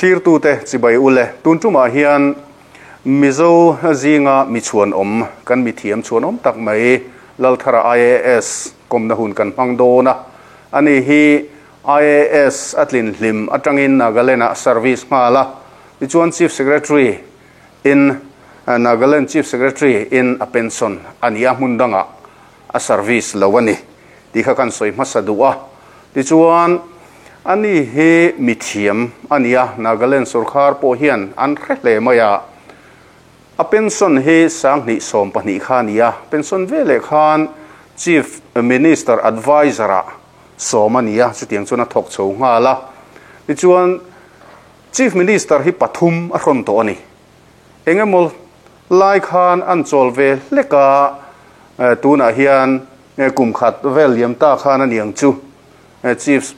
Thlirtute chibai ule, tun tumah hian Mizo zinga mi chhuanawm, kan mithiam chhuanawm tak mai Lalthara IAS kawmna hun kan hmang dawn a. Ani hi IAS a tlin hlim atangin Nagaland-ah service nghal a, tichuan Chief Secretary in Nagaland Chief Secretary in a pension a ni a, hmun dangah a service lo a ni tih kha kan sawi hmasa duh a. Tichuan, ani hi mithiam a ni a, Nagaland sorkar pawh hian an hre hle mai a. A pension hi 2012 kha a ni a, pension veleh khan Chief Minister Adviser ah sawm a ni a, chutiang chuan a thawk chho nghal a. Tichuan, Chief Minister hi pathum a hrawn tawh a ni. Eng emaw lai khan an chawl ve hlek a, tunah hian kum khat vel liam ta khan a niang chu Chief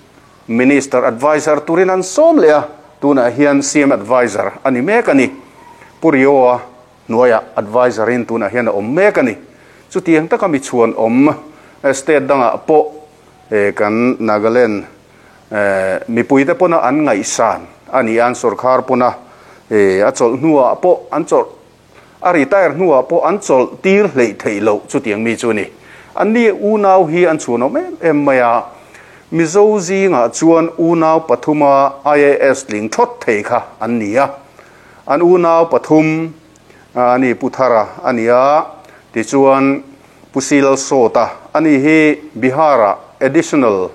Minister Adviser turin an sawm leh a, tunah hian CM Adviser a ni mek a ni. Pu Rio-a hnuaiah Adviser in tunah hian a awm mek a ni. Chutiang taka mi chhuan awm state dangah pawh kan Nagaland Mipuite pawna an ngaihsan a ni a, an sorkar pawna a chawlh hnuah pawh an chawlh, a retire hnuah pawh an chawlh tir hleih theih loh chutiang mi chu a ni. Anni unau hi an chhuanawm em em mai a, Mizo zingah chuan unau pathuma IAS tling thawt thei kha an ni a. An unau pathum a ni Pu Thara a ni a, tichuan Pu Silalsawta a ni hi Bihar-ah additional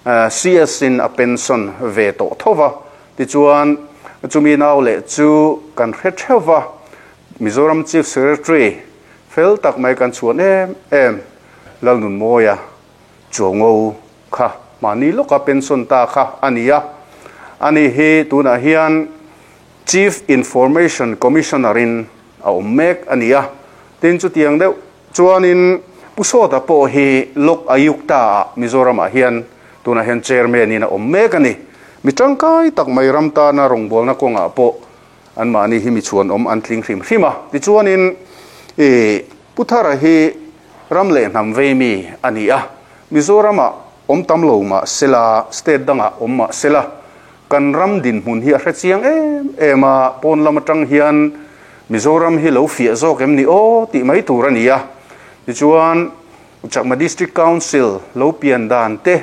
CS in a pension ve tawh tho va, tichuan chumi nau leh chu kan hre theuh va, Mizoram Chief Secretary fel tak mai kan chhuan em em Lalnunmawia Chuango kha mahni lawka pension ta kha a ni a, ani hi tunah hian Chief Information Commissioner in a awm mek a ni a, tin chutiang deuh Chuanin Pu Sawta pawh hi Lok Ayukta ah Mizoramah hian tunah hian Chairman in a awm mek a ni. Mi tangkai tak mai ram tana rawngbawlna kawngah pawh anmahni hi mi chhuanawm an tling hrim hrim a. Tichuanin i Pu Thara hi ram leh hnam vei mi a ni a, Mizoramah awm tam lo mah sela, state dangah awm mah sela, Kan ram dinhmun hi a hre chiang em em a, pawn lam atang hian Mizoram hi lo fiah zawk em ni aw tih mai tur a ni a. Tichuan, Chakma District Council lo pian dan te,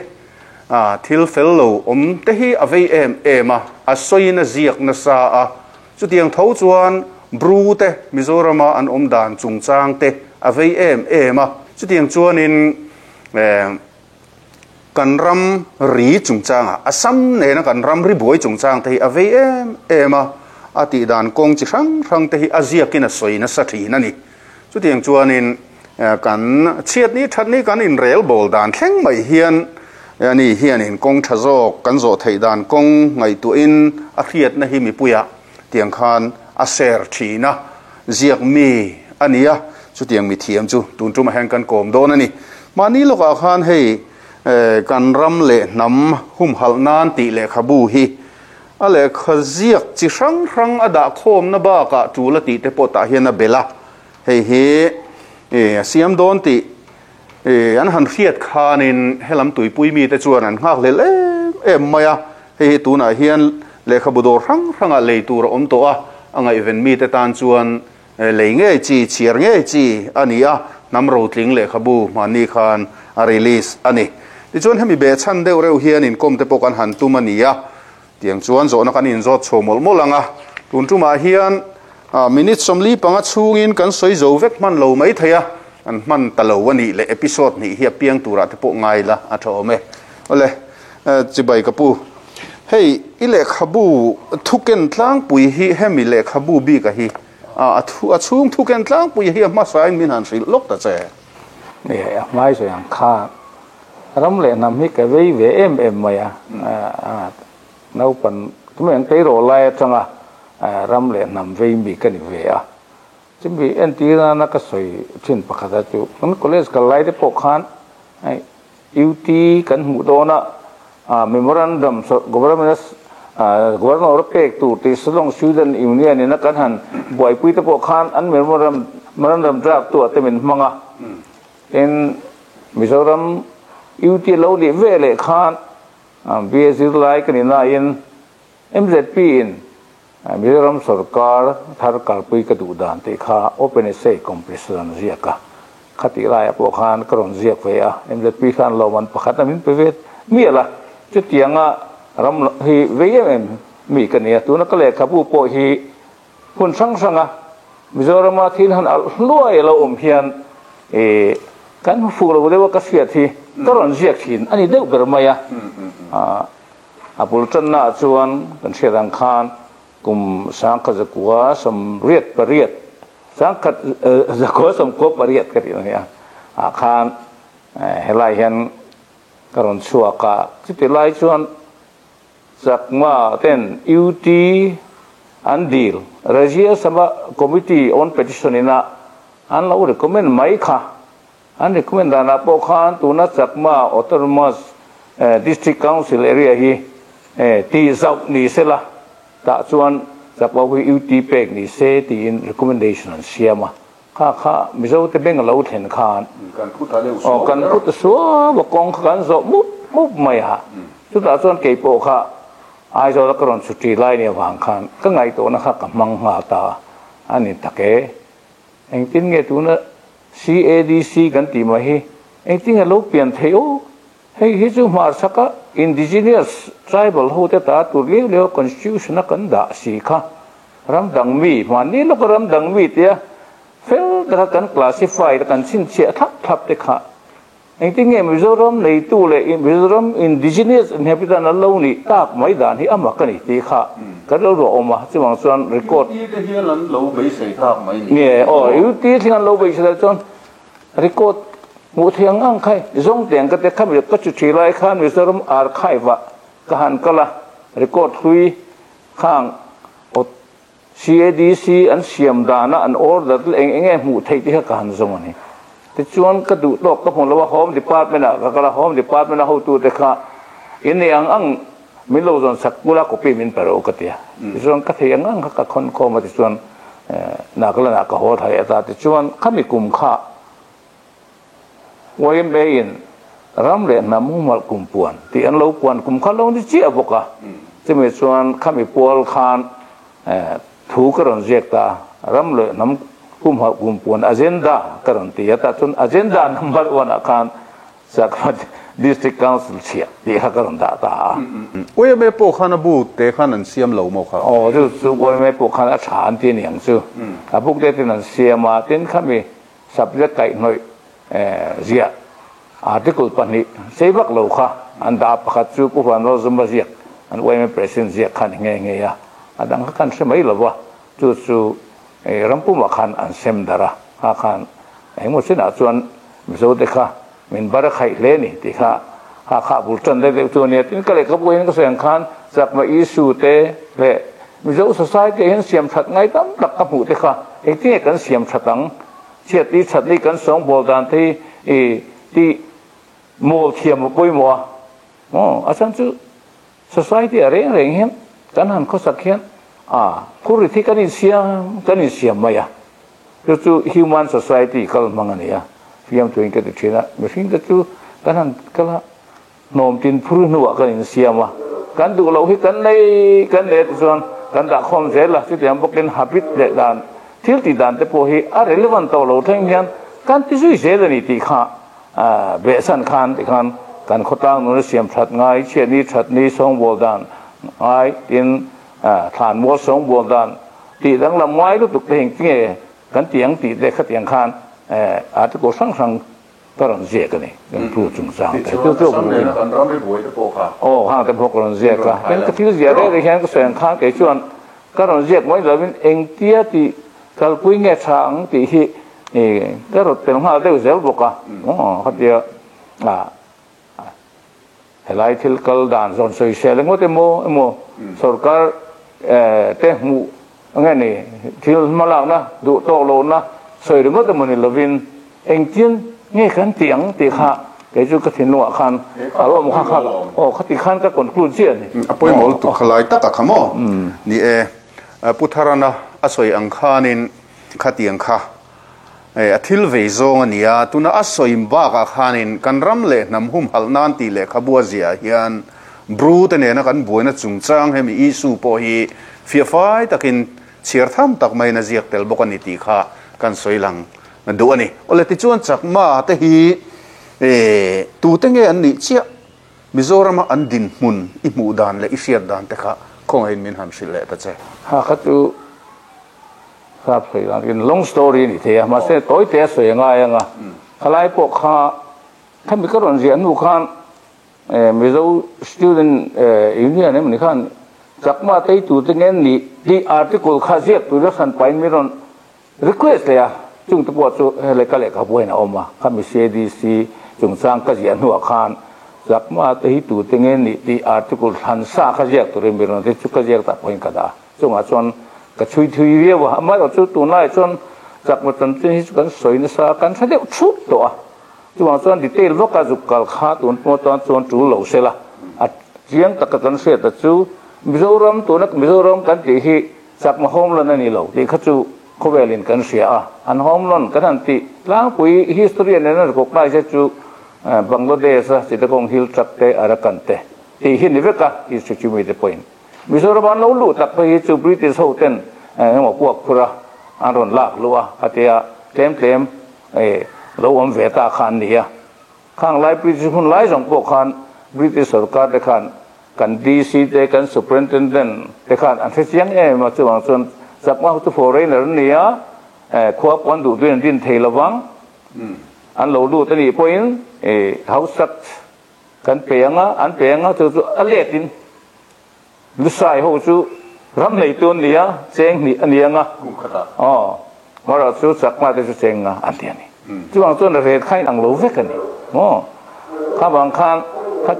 thil fel lo awm te hi a vei em em a, a sawiin a ziak nasa a. Chutiang tho chuan Bru te Mizorama an awm dan chungchang te a vei em em a. Chutiang chuanin Kan ram ri chungchangah, Assam nena kan ram ri buai chungchang te hi a vei em em a, a tih dan kawng chi hrang hrang te hi a ziakin a sawi nasa thin a ni. Chutiang chuanin kan chhiatni thatni kan inrel bawl dan thleng mai hian ani hianin kawng tha zawk kan zawh theih dan kawng ngaihtuahin a hriatna hi mipuiah tiang khan a share thin a, ziak mi a ni a, chutiang mithiam chu tun tumah hian kan kawm dawn a ni. Mahni lawkah khan hei kan ram leh hnam humhalh nan tih lehkhabu hi a lehkha ziak chi hrang hrang a dah khawmna bakah tul a tih te pawh tah hian a belh a, hei hi a siam dawn tih an han hriat khanin helam tuipui mite chuan an nghak hlel em em mai a, hei hi tunah hian lehkhabu dawr hrang hrangah lei tur a awm tawh a, a ngaihven mite tan chuan lei ngei chi, chhiar ngei chi a ni a, hnam rotling lehkhabu hmanni khan a release a ni. Tichuan hemi behchhan deuh reuh hian inkawm te pawh kan han tum a ni a, Tiang chuan zawhna kan inzawt chho mawlh mawlh ang a, tun tumah hian minute 45 chhungin kan sawi zo vek hman lo mai thei a, kan hman ta lo a nih leh episode hnih hi a piang turah te pawh ngai la a tha awm e. Awle, chibai ka pu. Hei, i lehkhabu thuken tlangpui hi hemi lehkhabu bika hi a thu a chhung thuken tlangpui hi a hmasain min han hrilh lawk ta che. Ni, a hmai sawi ang kha. Ram leh hnam hi ka vei ve em em mai a, naupan tumah an tleirawl lai atanga ram leh hnam vei mi ka ni ve a. Chumi entir nana ka sawi thin pakhat a chu kan college kal lai te pawh khan UT kan hmuh dawn a, memorandum government governor a pek tur tih Shillong Student Union in a kan han buaipui te pawh khan an memorandum draft tu ah te min hmang a. Tin, Mizoram UT lo nih ve leh khan BA zirlai ka ni nain MZP in Mizoram sorkar thar kalpui ka duh dan tih kha open essay competition an ziak a, khatih laiah pawh khan ka rawn ziak ve a, MZP khan lawmman pakhat a min pe ve mial a, chutianga ram hi vei em em mi ka ni a, tuna ka lehkhabu pawh hi hun hrang hranga Mizorama thil han alh hluai a lo awm hian kan hmu fuh lo deuh a ka hriat hi ka rawn ziak thin a ni deuh ber mai a. A bul tannaah chuan kan hriat ang khan kum 1988, 1998 ka tih ania, ah khan helai hian ka rawn chhuak a. Chuti lai chuan Chakma ten UT an dil, Rajya Sabha Committee on Petition ina an lo recommend mai kha. An recommend danah pawh khan tuna Chakma Autonomous District Council area hi tih zauh ni sela, tah chuan Chakma hi UT pek ni se tiin recommendation an siam a. Kha kha Mizote beng a lo thlen khan aw kan phu ta suau a, kawng kha kan zawh mup mup mai a. Chutah chuan kei pawh kha Aizawl a ka rawn chhuṭi lai ni avang khan ka ngaihtuahna kha ka hmang nghal ta a ni tak e. Engtin nge tuna CADC kan tih mai hi engtin nge lo pian theih aw? Hei hi chu hmarchhaka indigenous tribal hote ta tur liau liau constitution a kan dah si kha ram dang mi, hmanni lawka ram dang mi tia fel taka kan classify a kan chhinchhiah thlap thlap te kha Engtin nge Mizoram neitu leh Mizoram indigenous inhabitant an lo nih tak mai dan hi a mak a ni tih kha kan lo ruah awm a, chuvang chuan record. UT te hian an lo beisei tak mai ni. Nge aw, UT thleng an lo beisei lai chuan record hmuh theih ang ang kha zawng teng ka te kha ka chu thi lai khan Mizoram archive ah ka han kal a, record hlui khang aw CADC an siam dana an order te leh eng eng nge hmuh theih te kha ka han zawng a ni. Tichuan ka duh tawk ka hmu lo a, Home Department ah ka kal a, Home Department a hotu te kha in nei ang ang min lo zawn sak kula copy min pe rawh ka ti a. Tichuan ka thei ang ang kha ka khawn khawm a, tichuan Nagaland ah ka haw thai ata. Tichuan khami kum kha YMA in ram leh hnam humhalh kum puan tih an lo puan kum kha lo ni chiah bawk a, chumi chuan khami pual khan thu ka rawn ziak ta a, ram leh hnam humhalh kum puan agenda ka rawn ti a, tah chuan agenda number one ah khan Chakma District Council chhiah tih kha ka rawn dah ta a. YMA pawh khan a bu te khan an siam lo maw kha? Aw, chu chu YMA pawh khan a tha an ti a niang chu, a book te ten an siam a, tin khami Subject kaihhnawih ziah article pahnih sei vak lo kha an dah a, pakhat chu Pu Huan Rozuma ziak an YMA President ziak kha a ni nghe nghe a, a dang kha kan hre mai lo va, chu chu rampumah khan an sem darh a, kha khan engemaw chinah chuan Mizote kha min bar a khaih hle a ni tih kha kha kha bul tan deuh deuh chu a nia. Tin, ka lehkhabu hian ka sawi ang khan Chakma issue te leh Mizo society ah hian siam that ngai tam tak ka hmuh te kha engtin nge kan siam that ang? Chhiat ni that ni kan sawngbawl dan te hi i tih mawl thiam a pawimawh a. Aw, a chhan chu society ah reng reng hian kan han khawsak hian a phur rit hi kan insiam kan insiam mai a. Chu chu human society kal hmang a ni a, fiamthuin ka ti thin a, mihring te chu kan han kal a, hnawm tin phur hnuah kan insiam a, kan duh loh hi kan nei kan nei a tichuan kan dah khawm zel a, chutiang bawkin habit leh dan thil tih dan te pawh hi a relevant tawh lo thleng hian kan ti zui zel a ni tih kha behsan khan tikhan kan khawtlang nuna siam that ngai, chhiatni thatni sawngbawl dan ngai tin thlanmual sawngbawl dan Tih danglam ngai lutuk te heng tinge kan ti ang tih te khatiang khan article hrang hrang ka rawn ziak a ni kan thu chungchang te chu chu kan ram i buai te pawh kha aw hang te pawh ka rawn ziak a tin ka thil ziah reng reng hian ka sawi ang khan kei chuan ka rawn ziak mai lovin engtia tih kalpui nge tha ang tih hi ka rawt tel nghal deuh zel bawk a aw khatia Helai thil kal dan zawn sawisel engawt emaw emaw sorkar te hmuh nge ni thil hmalakna duh tawk lohna sawi ringawt emaw ni lovin engtin nge kan tih ang tih kha kei chu ka thinlungah khan a lo awm kha kha aw khati khan ka conclude chiah a ni. A pawimawh lutuk kha lai tak a kha maw? Ni e, Pu Tharana a sawi ang khanin khatiang kha A thil vei zawng a ni a, tuna a sawi bakah khanin kan ram leh hnam humhalh nan tih lehkhabu a ziah hian Bru te nena kan buaina chungchang hemi issue pawh hi fiahfai takin chhiar tham tak maiin a ziak tel bawk a ni tih kha kan sawi lang duh a ni. Awle tichuan Chakma te hi tute nge an nih chiah? Mizorama an dinhmun i hmuh dan leh i hriat dan te kha khawngaihin min han hrilh leh ta che. Ha kha chu sap sawi dan in long story a ni thei a, mahse tawi te a sawi a ngai ang a, khalai pawh kha khami ka rawn ziah hnu khan Mizo Student Union emaw ni khan Chakma teitu te nge nih tih article kha ziak tur a hran pahin min rawn request leh a, chung te pawh chu helai ka lehkhabu hian a awm a, khami CADC chungchang ka ziah hnuah khan Chakma te hi tute nge nih tih article thlan sa kha ziak turin min rawn ti chu ka ziak tak pawhin ka dah a, chungah chuan ka chhui thui viau a, amaherawh chu tunlaiah chuan Chakma chanchin hi chu kan sawi nasa kan hre deuh thup tawh a. Chuvang chuan detail vaka zuk kal kha tun pawh tan chuan tul lo se la, a chiang taka kan hriat a chu Mizoram tuna Mizoram kan tih hi Chakma homeland a ni lo tih kha chu khawvelin kan hria a, an homeland kan han tih tlangpui history a nen a recognize a chu Bangladesh a Chittagong Hill Tract te Arakan te tih hi ni vek a history chu mite pawhin Mizoram an lo luh tak phei hi chu British ho ten engemaw puak phur a an rawn lak luh a a tia tlem tlem E, lo awm ve ta kha an ni a. Khang lai British hun lai zawng pawh khan British sorkar te khan kan DC te, kan Superintendent te khan an hre chiang em a, chuvang chuan Chakma ho chu foreigner an ni a, e, khua pawh an duh duhin an din thei lovang, an lo lut a nih pawhin e, house tax kan pe ang a, an pe ang a, chu chu a let in Lusai ho chu ram neitu an ni a, cheng hnih a ni ang a. Kum khatah. Aw, Mara chu Chakma te chu cheng nga an ti a ni. Chuvang chuan a ret kha inang lo vek a ni. Maw? Kha vang khan kha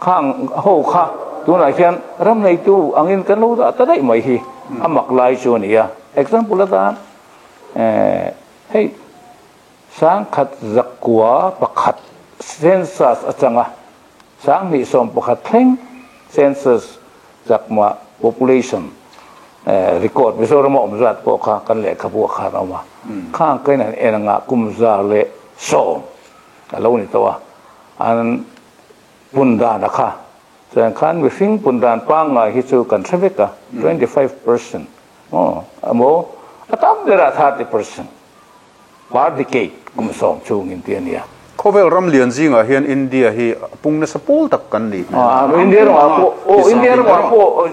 khang ho kha tunah hian ram neitu angin kan lo dah ta daih mai hi a mak lai chu a ni a. Example atan eh hei 1901 census atanga 2011 thleng census Chakma population record Mizoram a awm zat pawh kha kan lehkhabu ah khan a awm a, khang ka in an en anga kum 110 a lo ni tawh a, an pun dan a kha chuan khan mihring pun dan pangngai hi chu kan hre vek a, 25% aw emaw a tam berah 30%. Per decade kum 10 chungin tih a nia. Khawvel ram lian zingah hian India hi a pung nasa pawl tak kan nih hmel a. India ramah pawh aw India ramah pawh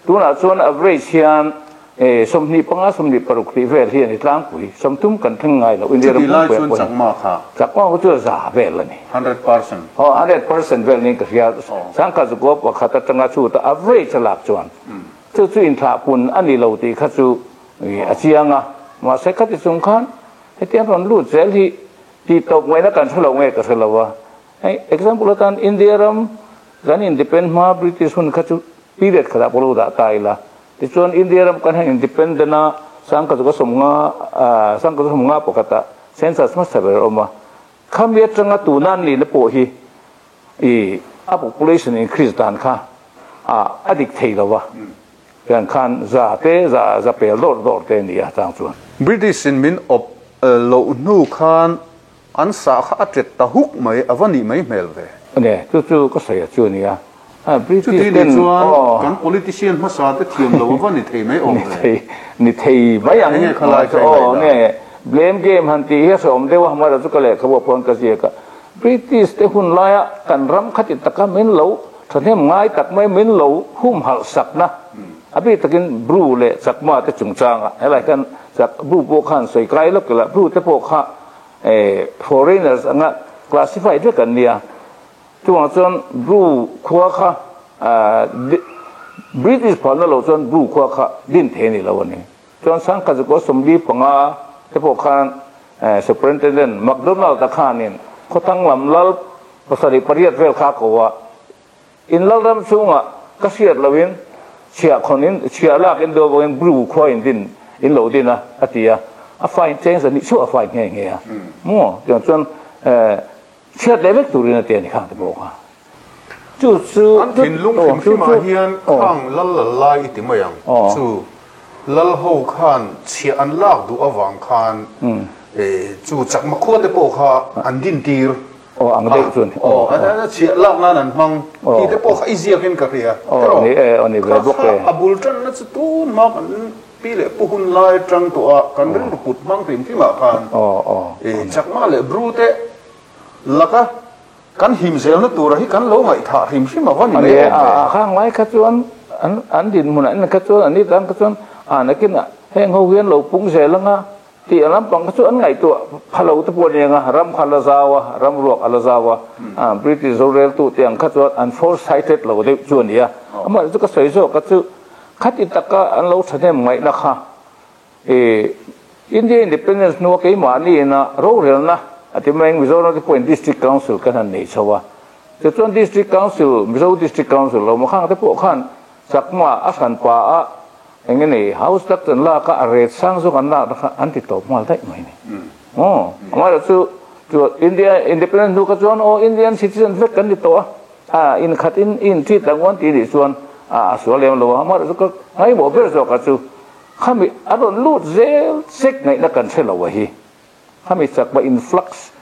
tunah chuan average hian 25 26 tih vel hi a ni tlangpui. 30 kan thleng ngai lo India ram pumpuiah pawh hian. Chakma kha. Chakma kha chu za vel a ni. 100%. Aw 100% vel niin ka hria. Sangkhat zakua pakhat atanga chhuta average a lak chuan chu chu inthlahpun a ni lo tih kha chu A chiang a, mahse khati chung khan hetiang rawn lut zel hi tih tawp ngaihna kan hre lo nge ka hre lo a. Hei example atan India ram kan independ hma British hun kha chu period khatah pawh lo dah ta ila. Tichuan India ram kan han independent a, 1951 pakhatah census hmasa ber a awm a. Khami atanga tuna an nihna pawh hi i a population increase dan kha a dik thei lo a. Tiang khan za te za za pel dawr dawr te a ni a chang chuan. British in min awp loh hnu khan an sah kha a tet ta huk mai, a va nih mai hmel ve. Ne, chu chu ka sawi a chu a ni a. British ten, Chuti ni chuan kan politician hmasa te thiam lo a va ni thei mai awm ve. Ni thei, ni thei mai ang. Enge kha lai kha i ngaih dan? Ne, blame game han tih hi a hrehawm deuh a, hmara chu ka lehkhabu ah pawh ka ziak a. British te hun laia kan ram khati taka min lo Thahnem ngai tak mai min lo humhalh sakna a bik takin Bru leh Chakma te chungchangah helai hian Chak Bru pawh khan sawi kai lawk ila Bru te pawh kha foreigners anga classify vek an nia. Chuvang chuan Bru khua kha British phalna lo chuan Bru khua kha din thei a ni lo a ni. Chuan Sangkhazukaw 45 te pawh khan Superintendent McDonald-a khanin khawthang lam lal 78 vel kha a ko a, in lalram chhungah ka hriat loin chhiah khawn in chhiah lak in dawh bawkin Bru khua in din in lo din a, a ti a, a fine cheng zahnih chhuah a fine nghe nghe a maw tiang chuan chhiat leh vek turin a ti a ni khang te pawh kha. Chu chu An thinlung hrim hrimah hian khang lal lal lai i ti mai ang chu lal ho khan chhiah an lak duh avang khan chu chakma khua te pawh kha an din tir. Aw ang deuh chu a ni. Aw a chhiah lak nan an hmang tih te pawh kha i ziakin ka hria. Aw ni e, aw ni ve bawk e. Kha a bul tanna chu tun hma kan pi leh pu hun lai tang tawh a kan rilru put hmang hrim hrim ah khan Chakma leh Bru te laka kan him zelna tura hi kan lo ngaihthah hrim hrim a va ni mai awm ve. A khang lai kha chuan an dinhmunah en kha chuan an ni tan kha chuan a nakinah heng ho hian lo pung zel anga Tih a lampang kha chu an ngaihtuah pha lo te pawh a ni ang a, ram kha a la zau a, ram ruak a la zau a, British roreltu te ang kha chuan an foresighted lo deuh chu a ni a. Amaherawhchu ka sawi zawk a chu khati taka an lo thahnem ngaihna kha i India Independence hnua keimahni ina rorelna a ti mai ang Mizoram te pawhin District Council kan han nei chho a, tichuan District Council, Mizo District Council lo makhang te pawh khan Chakma a hranpa a eng nge nei house tak chu an lak a, a ret sang zawk an lak na kha an ti tawp nghal daih mai ni. Aw, amaherawh chu chu India independence hnu kha chuan aw Indian citizen vek kan ni tawh a, a inkhat in i in treat ang uan ti nih chuan a a sual lem lo a, amaherawh chu ka ngaimawh ber zawk a chu khami a rawn lut zel sek ngaihna kan hre lo a hi, khami chakma influx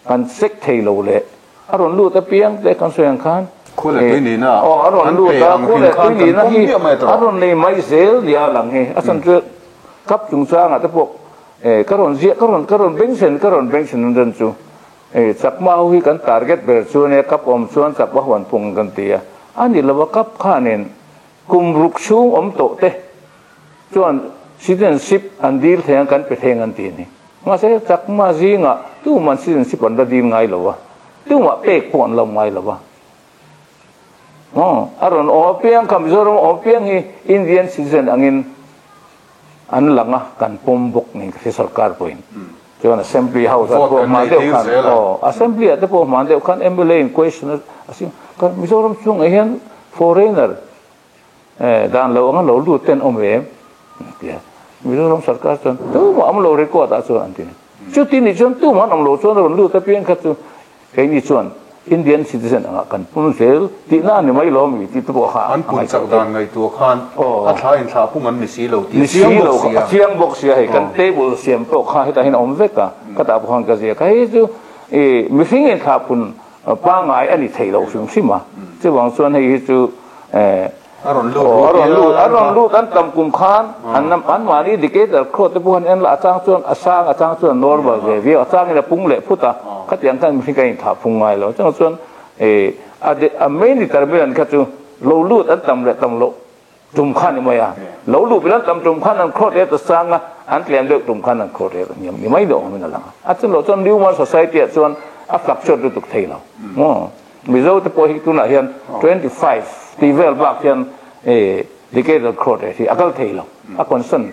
Kan check thei lo leh a rawn lut apiang te kan sawi ang khan Khua leh tui nihna aw a rawn an lut pe a, ang khua hrim leh khan tui kan nihna pawm hi miah mai a tawh. rawn nei mai zel nia a lang hi. A chhan chu cup chungchangah te pawh eh ka rawn ziah ka rawn ka rawn bengchhen ka rawn bengchhen an rawn chu eh chakma ho hi kan target ber chu ania cup awm chuan chakma ho an pung kan ti a, a ni lo a cup khanin kum ruk chhung awm tawh te chuan citizenship an dil thei ang kan pe thei ang an ti a ni. Mahse Chakma zingah tumah citizenship an la dil ngai lo a, tumah pek pawh an lo ngai lo a. Aw, a rawn awm apiang kha Mizoram awm apiang hi Indian citizen angin an lang a, kan pawm bawk niin ka hria sorkar pawhin. Chuan Assembly House ah te pawh hman deuh khan, aw, Assembly ah te pawh hman deuh khan mla in question a siam, Mizoram chhungah hian foreigner Dan lo anga lo lut ten awm em? An ti a. Mizoram sarkar chuan tumah awm lo record ah chuan an ti. Chuti nih chuan tumah an awm lo chuan rawn lut apiang kha chu keini chuan Indian citizen angah kan pun zel tihna a ni mai lo mi tih te pawh kha An pun chak dan ngaihtuah khan a thla in thlah pung an ni si lo tih a chiang bawk si a. A chiang bawk si a hei kan table siam pawh kha hetah hian a awm vek a, ka tah pawh khan ka ziak a hei chu i mihring in thlah pun Pangngai a ni thei lo hrim hrim a, chuvang chuan hei hi chu A rawn lut a rawn lut a rawn lut an tam kum khan an anmahni indicator khaw te pawh han en la a chang chuan a sang a chang chuan a normal ve viau a changin a pung leh phut a khatiang khan mihring kan inthlah phung ngai lo chuvang chuan a main determinant kha chu lo lut an tam leh tam loh Tum khan i mai a, lo luh bilan tam tum khan an khawt rêt a sang a, an tlem deuh tum khan an khawt rêt a hniam ni mai deuh awmin a lang a. A chu loh chuan Human Society ah chuan a fluctuate lutuk thei lo. Mizo te pawh hi tunah hian 25 tih vel bak hian decadal khawt rêt hi a kal thei lo, a concern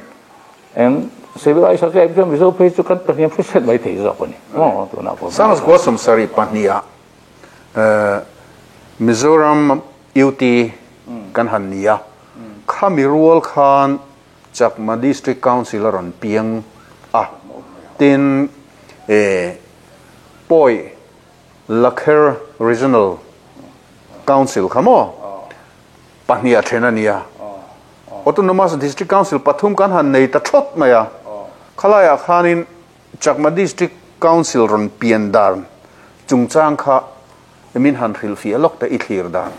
eng civilized society chuan Mizo phei chu kan pahniam hret hret mai thei zawk a ni tunah pawh. Sangzkua 72 ah Mizoram UT kan han ni a, khami rual khan Chakma District Council a rawn piang a, tin Pawi Lakher Regional Council kha maw pahniha then a ni a, Autonomous District Council pathum kan han nei ta thawt mai a, khalaiah khanin Chakma District Council rawn pian dan chungchang kha min han hrilhfiah lawk teh i thlir dan.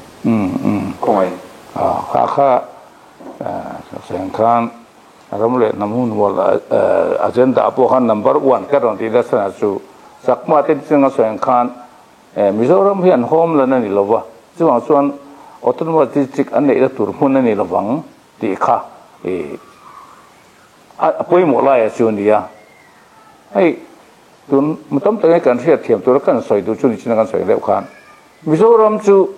Khawngaih. Kha kha sawiang khan ram leh hnam hun hual agenda pawh khan number one ka rawn tih nasa na chu Chakma te chunga sawiang khan Mizoram hi an homeland a ni lova, chuvang chuan Autonomous District an neihna tur hmun a ni lovang tih kha a pawimawh laia chu a ni a. Hei tun mu tam takin kan hriat thiam tura kan sawi duh chu ni chin a kan sawi deuh khan Mizoram chu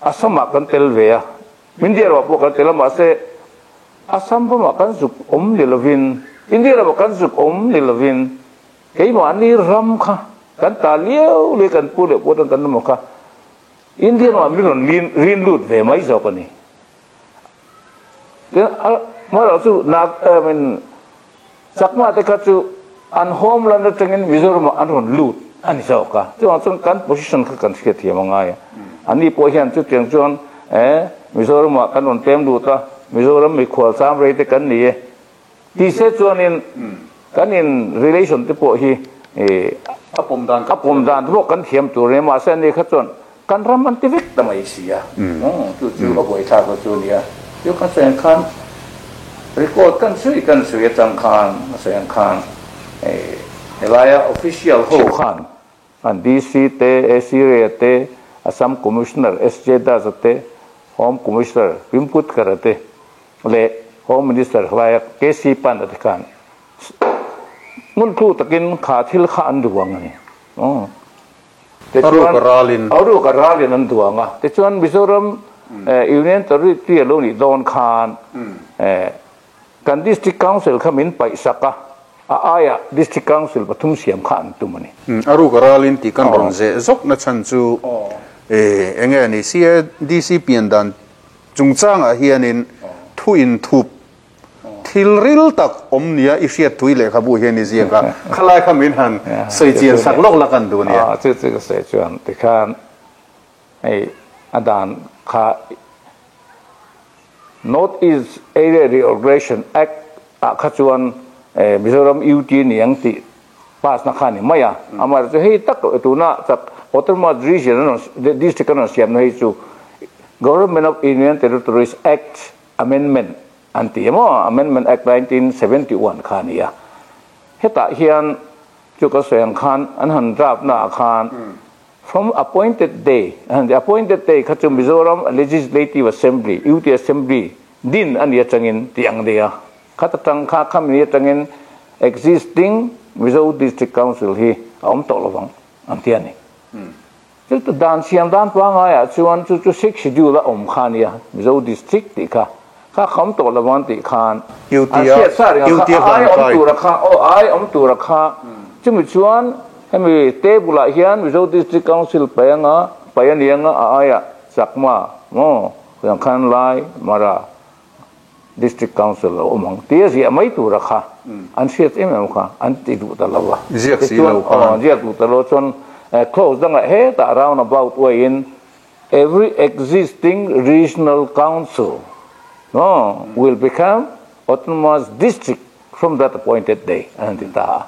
Assam ah kan tel ve a, India ramah pawh kan tel a mahse Assam ramah kan zuk awm ni lovin India ramah kan zuk awm ni lovin keimahni ram kha kan ta liau leh kan pu leh pawh tan kan awm kha India ramah min rawn rin lut ve mai zawk a ni. Tin amaherawh chu min Chakma te kha chu an homeland atangin Mizoram ah an rawn lut a ni zawk a, chuvang chuan kan position kha kan hriat thiam a ngai a. Ani pawh hian chutiang chuan eh Mizoram ah kan rawn pem lut a, Mizoram mikhual cham rei te kan ni e ti se chuanin kan in relation te pawh hi eh A pawm dan A pawm dan te pawh kan thiam tur a nia, mahse ani kha chuan kan ram an ti vek ta mai si a, chu chu a buaithlak lo chu a nia. Chu kan sawi ang khan record kan sawi kan sawi atang khan a sawi ang khan helaia official ho khan an DC te, AC Ray te, Assam Commissioner SJ Das te, Home Commissioner Pimputkar te leh Home Minister helaia KC Pant te khan Hmun thu takin kha thil kha an duang a ni. A ruk a ralin. A ruk a ralin an duang a. Tichuan Mizoram Union Territory a lo nih dawn khan kan District Council kha min paih sak a, a aiah District Council pathum siam kha an tum a ni. A ruk a ralin tih kan rawn zeh zawk na chhan chu enge a ni? CADC pian dan chungchangah hianin thu inthup Thil ril tak awm nia i hriat tui lehkhabu hian i ziak a, khalai kha min han sawi chian sak lawk lak an duh nia. Chu chu ka sawi chuan tikhan hei a dan kha North East Area Reorganisation Act ah kha chuan Mizoram UT ni ang tih pass na kha ni mai a, amaherawhchu hei tak tuna chak Autonomous Region an rawn District an rawn siamna hei chu Government of Union Territories Act Amendment an ti emaw, Amendment Act 1971 kha a ni a. Hetah hian chu ka sawi ang khan an han draft na ah khan from appointed day an han ti, appointed day kha chu Mizoram Legislative Assembly, UT Assembly, din a ni atangin tih ang nia. Khat atang kha khami ni atangin existing Mizo District Council hi a awm tawh lovang an ti a ni. Chu chu dan siam dan pangaiah chuan chu chu Sixth Schedule a awm kha nia, Mizo District tih kha, kha kham tawh lo ang tih khan an hriat sa reng a kha, a ai awm tura kha, aw a ai awm tura kha, chumi chuan hemi table ah hian Mizo District Council pai anga, pai a ni anga a aiah Chakma maw, Khan Lai, Mara, District Council lo awm ang tia ziah mai tura kha an hriat em em kha an ti duh ta lo a. Ziak si lo khan. Ziak duh ta lo chuan clause dangah hetah round about way in every existing regional council will become autonomous district from that appointed day an han ti ta a.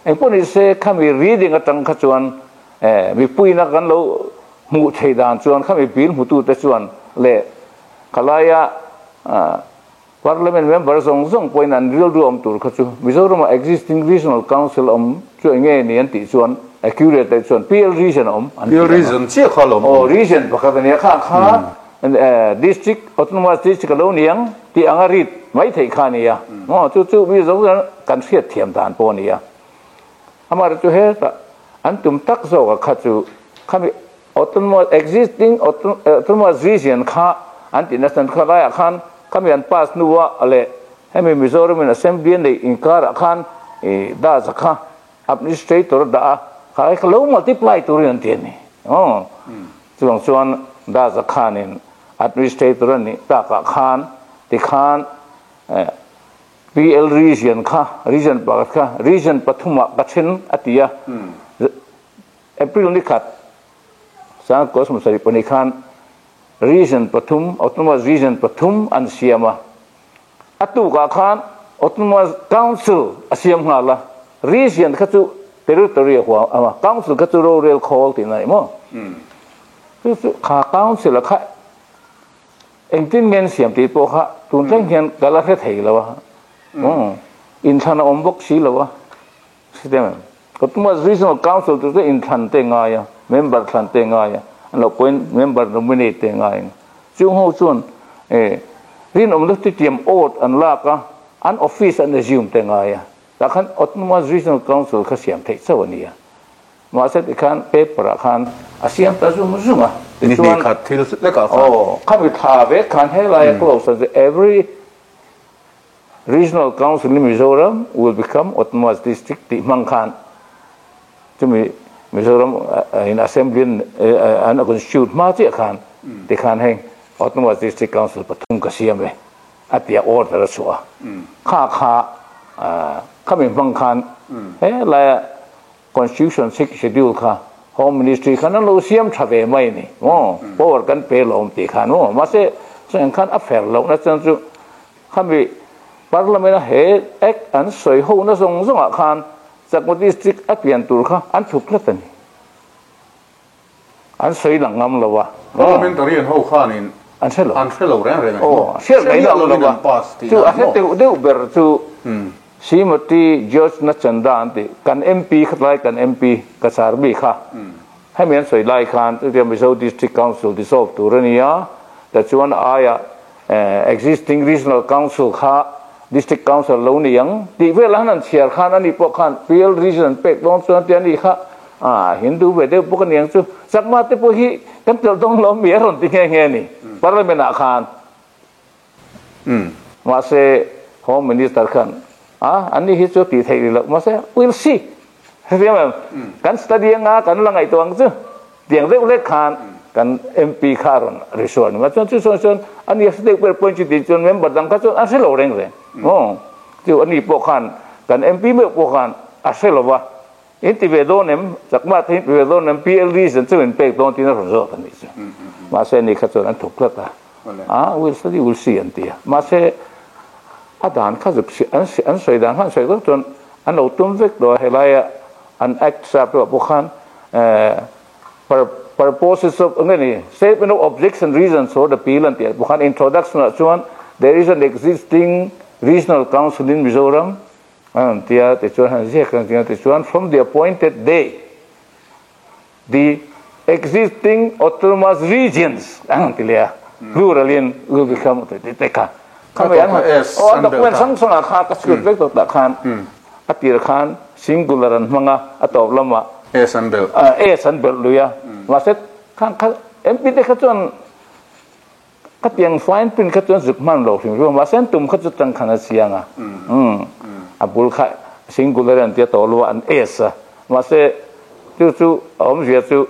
Engpawh ni se khami reading atang kha chuan mipuina kan lo hmuh thei dan chuan khami bill hmutute chuan leh Khalaia Parliament member zawng zawng pawhin an rilru awm tur kha chu Mizorama existing Regional Council awm chu eng nge ni an tih chuan accurate deuh chuan PL Region a awm an ti PL Region chiah kha lo awm. Aw Region pakhat a nia kha kha District Autonomous District a lo ni ang tih anga read mai theih kha a nia. Aw chu chu mi zawng zawng kan hriat thiam dan pawh a nia. Amaherawhchu hetah an tum tak zawk a kha chu khami Autonomous existing autonomous region kha an tih nasa kha laiah khan khami an pass hnua leh hemi Mizoram in assembly a neih inkarah khan ih DASA kha administrator a dah a kha kha lo multiply turin an ti a ni aw chuvang chuan DASA khanin administrator a nih takah khan tikhan PL region kha region pakhat kha region pathumah ka then a ti a. April ni khat, Sangkua 74 khan region pathum, Autonomous Region pathum an siam a. A tukah khan Autonomous Council a siam nghal a. Region kha chu territory a huam a, Council kha chu rorel khawl tihna a ni maw? Chu chu kha Council a kha engtin nge an siam tih pawh kha tun thleng hian ka la hre thei lo a. Inthlan a awm bawk si lo a. System. Autonomous Regional Council chu chu inthlan te ngai a, member thlan te ngai a, an lo pawhin member nominate te ngai ang. Chung ho chuan eh rinawmna chutiang oath an lak a, an office an assume te ngai a. Tah khan Autonomous Regional Council kha siam theih chauh a ni a. Mahse tikhan paper ah khan a siam ta zung zung a. Ni hnih khat thil lekah khan. Aw, khami thla vek khan helai a clause a every Regional Council in Mizoram will become Autonomous District tih hmang khan chumi Mizoram in Assembly an constitute hma chiah khan tikhan heng Autonomous District Council pathum ka siam e a tia order a chhuah a. Kha kha khami hmang khan helaia Constitution Sixth Schedule kha Home Ministry khan an lo siam tha ve mai a ni maw, power kan pe lo awm tih khan maw, mahse chutiang khan a fer lohna chuan chu khami Parliament a he Act an sawi ho na zawng zawngah khan. Chakma district a pian tur kha an thup tlat a ni. An sawi lang ngam lo a. Parliamentarian ho khanin an hre lo. An hre lo reng reng a ni maw? Aw, hriat mai Hre lo miah lovin a. an pass tih Chu na a ni hre maw? deuh deuh ber chu Srimati George Nachanda an tih, kan MP khatlai kan MP Cachar mi kha hemi an sawi lai khan chutia Mizo District Council dissolve tur a ni a, tichuan a aiah existing Regional Council kha District Council lo ni ang tih vel han an chhiar khan ani pawh khan PL Region an pek dawn chuan tia ani kha ah Hindu ve deuh bawk a ni ang chu Chakma te pawh hi kan telh dawn lo mi a rawn ti nghe nghe a ni Parliament ah khan. Mahse Home Minister khan ah ani hi chu tih theih rih loh mahse we'll see hetiang em kan study anga kan la ngaihtuah ang chu tiang deuh hlek khan kan MP kha a rawn ri sual ni chuan chu chuan chuan ani a hre deuh ber point chu tih chuan member dang kha chuan an hre lo reng reng aw chu ani pawh khan kan MP meuh pawh khan a hre lo va in ti ve dawn em chakma te in ti ve dawn em PL reason chu in pek dawn tiin a rawn zawt a nih chu mahse ani kha chuan an thawk tlat a a we'll study we'll see an ti a mahse a dan kha zuk an an sawi dan kha an sawi vek chuan an lo tum vek tawh a helaia an act sa pawh pawh khan purposes of eng nge ni statement of objects and reasons for the bill an tih ah pawh khan introduction ah chuan there is an existing regional council in Mizoram an ti a tichuan han ziak an ti a tichuan from the appointed day the existing autonomous regions an ti leh a plural in will become ti te kha Kha tawh kha S an an belh document ta. hrang hrangah kha ka chhut vek tawh tah khan a tir khan singular an hmang a a tawp lamah S an belh. S an belh lui a mahse khang kha MP te kha chuan ka tiang fine print kha chuan zuk hman lo hrim hrim a mahse an tum kha chu tangkhan a chiang a a bul kha singular an tia tawh lo a an S a mahse chu chu a awmzia chu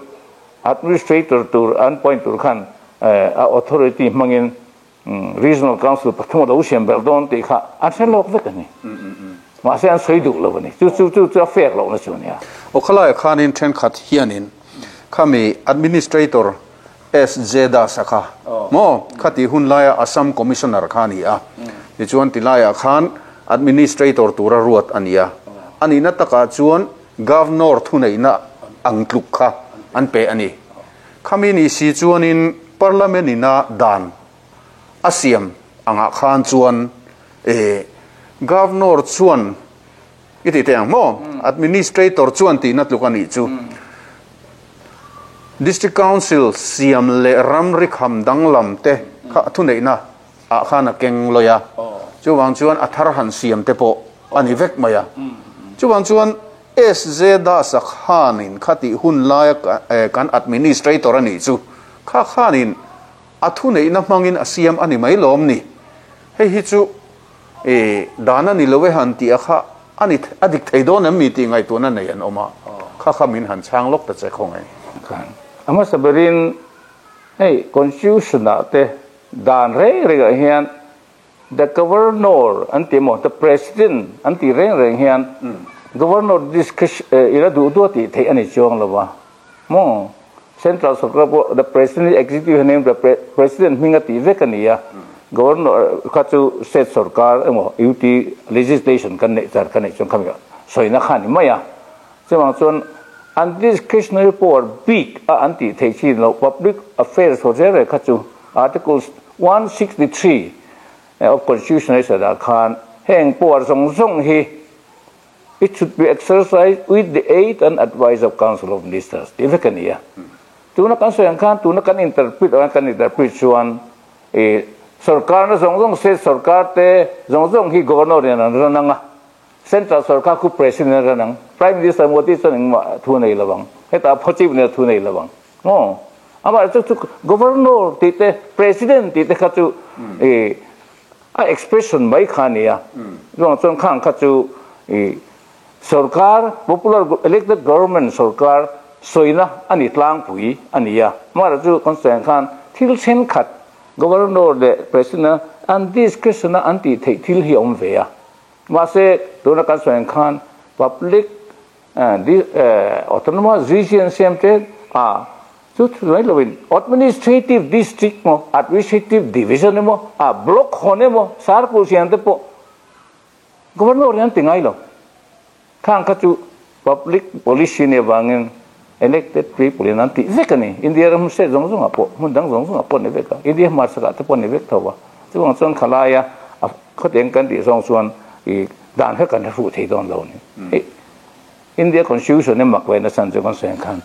administrator tur an point tur khan a authority hmangin Regional Council pathum a lo siam ber dawn tih kha an hre lawk vek a ni. Mahse an sawi duh lo a ni. Chu chu chu chu a fair lohna chu a nia. Aw khalaiah khanin thenkhat hianin khami Administrator SJ Das a kha maw khati hun laia Assam Commissioner kha a ni a. Tichuan tilaiah khan Administrator tura ruat a ni a. A nihna takah chuan Governor thuneihna ang tluk kha an pe a ni. Khami ni si chuanin Parliament ina dan a siam angah khan chuan e Governor chuan i ti teh ang maw? Administrator chuan tihna tluk a nih chu. District Council siam leh ramri kham danglam te kha thuneihna ah khan a keng lawi a, chuvang chuan a thar han siam te pawh a ni vek mai a. Chuvang chuan SJ Das-a khanin khatih hun laia kan administrator a nih chu kha khanin a thuneihna hmangin a siam a ni mai lawm ni. Hei hi chu dan a ni lo e han tih a kha a ni a dik thei dawn em mi tih ngaihtuahna nei an awm a, kha kha min han chhang lawk ta che khawngaih. Khan a hmasa berin hei constitution ah te dan reng rengah hian The Governor an ti emaw, The President an tih reng reng hian Governor discretion ila duh duh a tih theih a ni chuang lo va maw? Central sorkar pawh The President Executive hian The President hming a tih vek a ni a, Governor kha chu State sorkar emaw UT legislation kan neih char kan neih chuan khami sawina kha a ni mai a. Chuvang chuan an discretionary power bik a an tih theih chin loh Public Affairs ho reng reng kha chu Articles 163 of Constitution a sawi khan heng power zawng zawng hi it should be exercised with the aid and advice of Council of Ministers tih vek a ni a. Tuna kan sawi ang khan tuna kan interpret ang kan interpret chuan i sorkarna zawng zawng state sorkar te zawng zawng hi Governor in an run ang a. Central sorkar khu President a ran ang, Prime Minister Modi chuan engmah thu a nei lo ang, hetah phaw chief nen thu a nei lo ang. Maw? Amah chu chu Governor tih te, President tih te kha chu i a expression mai kha a ni a. Chuang chuan khang kha chu i sorkar, popular elected government sorkar sawina a ni tlangpui a ni a. Amaherawhchu chu kan sawi ang khan thil thenkhat Governor leh President a an discretion a an tih theih thil hi a awm ve a. Mahse, tuna kan sawi ang khan public autonomous region siam te a chu thu mai lovin administrative district emaw, administrative division emaw, a block hawn emaw, sarkul siam te pawh governor hian ti ngai lo. Khang kha chu public policy nih avangin elected people in an tih vek a ni. India ram state zawng zawngah pawh, hmun dang zawng zawngah pawh a ni vek a, India hmarchhakah te pawh a ni vek tho a. Chuvang chuan khalaia a khawteng kan tih zawng chuan ih dan kha kan hre fuh thei dawn lo a ni. India constitution hi mak ve nasa chu kan sawi ang khan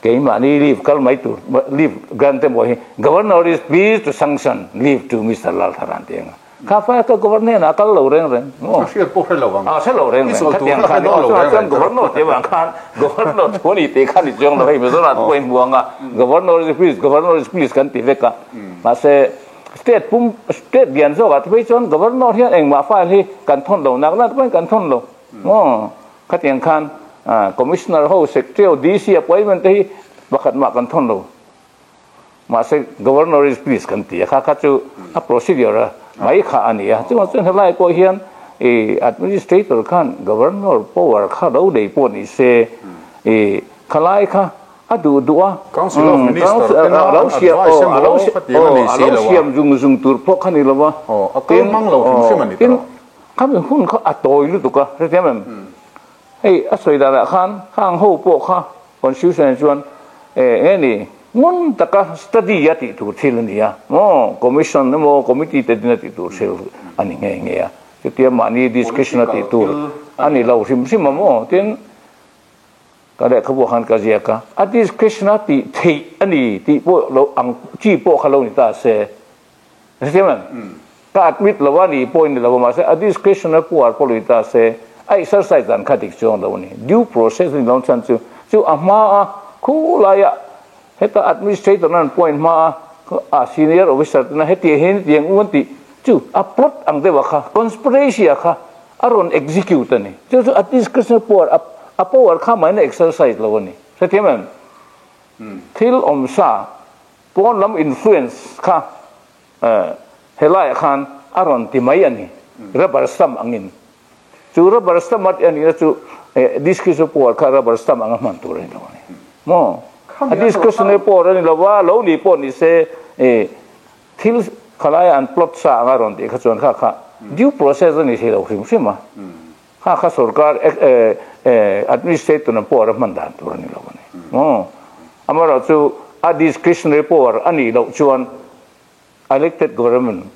keimahni leave kal mai tur leave grant te pawh hi Governor is pleased to sanction leave to Mister Laltharan tih ang a kha fa ka Governor hnenah a kal lo reng reng maw a hriat pawh hre lo ang a hre lo reng reng khatiang khan aw chuan chuan Governor tih avang khan Governor thu a ni tih khan i chuang lo hei Mizoram te pawh in hmu ang a Governor is pleased Governor is pleased kan ti vek a mahse state pum state lian zawkah te phei chuan Governor hian engmah file hi kan thawn lo nak nak te pawhin kan thawn lo. Maw? Khatiang khan Commissioner ho, Secretary ho, DC appointment te hi pakhat mah kan thawn lo. Mahse Governor is pleased kan ti a, kha kha chu a procedure a mai kha a ni a. Chuvang chuan helai pawh hian i Administrator khan Governor power kha lo nei pawh ni se i khalai kha a duh duh a, Council of Minister tena an advice emaw khatiang a nei si lo a. A lo siam zung zung tur pawh kha ni lo a. Aw, a kal mang lo hrim hrim a ni tawh. Khami hun kha a tawi lutuk a, hrethiam em? Hei a sawi danah khan khang ho pawh kha constitution chuan eh nge ni ngun taka study a tih tur thil a ni a, maw commission emaw committee te din a tih tur thil a ni nghe nghe a, chutia mahni discretion a tih tur a ni lo hrim hrim a maw? Tin, ka lehkhabu khan ka ziak a, a discretion a tih theih a ni tih pawh lo ang chi pawh kha lo ni ta se. Hrethiam em? Ka admit lo a ni pawh in ni lo a, mahse a discretionary power pawh lui ta se, a exercise dan kha dik chuang lo a ni. Due process a ni lo chhan chu, chu a hma a khu laia heta administrator na an point hma a, a senior officer tena hetiang hian hetiang u an tih chu a plot ang deuh a kha, conspiracy a kha a rawn execute a ni. Chu chu a discretionary power, a power kha mahin a exercise lo a ni. Hrethiam em? Thil awmsa Pawn lam influence kha helaiah khan a rawn ti mai a ni, rubber stamp angin. Chu rubber stamp a tih a nihna chu discretionary power kha rubber stamp anga hman tur a ni lo a ni. Maw? A discretionary power a ni lo va, lo ni pawh ni se thil khalaia an plot sa anga rawn tih kha chuan kha kha due process a ni thei lo hrim hrim a. Kha kha sorkar administrator an power a hman dan tur a ni lo a ni. Maw? Amaherawhchu a discretionary power a nih loh chuan elected government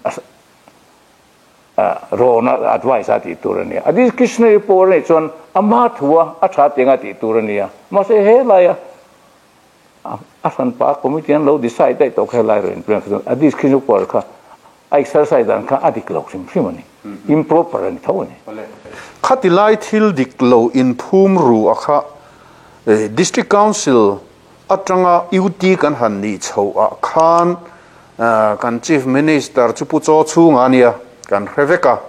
rawn a advice a tih tur a nia. A discretionary power a nih chuan ama thua a tha tiang a tih tur a nia. Mahse he laia a hranpa committee an lo decide daih tawh kha helai rawn inplan kha chuan a discretionary power kha a exercise dan kha a dik lo hrim hrim a ni. Improper a ni tho a ni. Khati lai thil dik lo inphum ru a kha District Council atanga UT kan han nih chhoh ah khan kan Chief Minister chu Pu Chaw Chhunga a nia, kan hre vek a.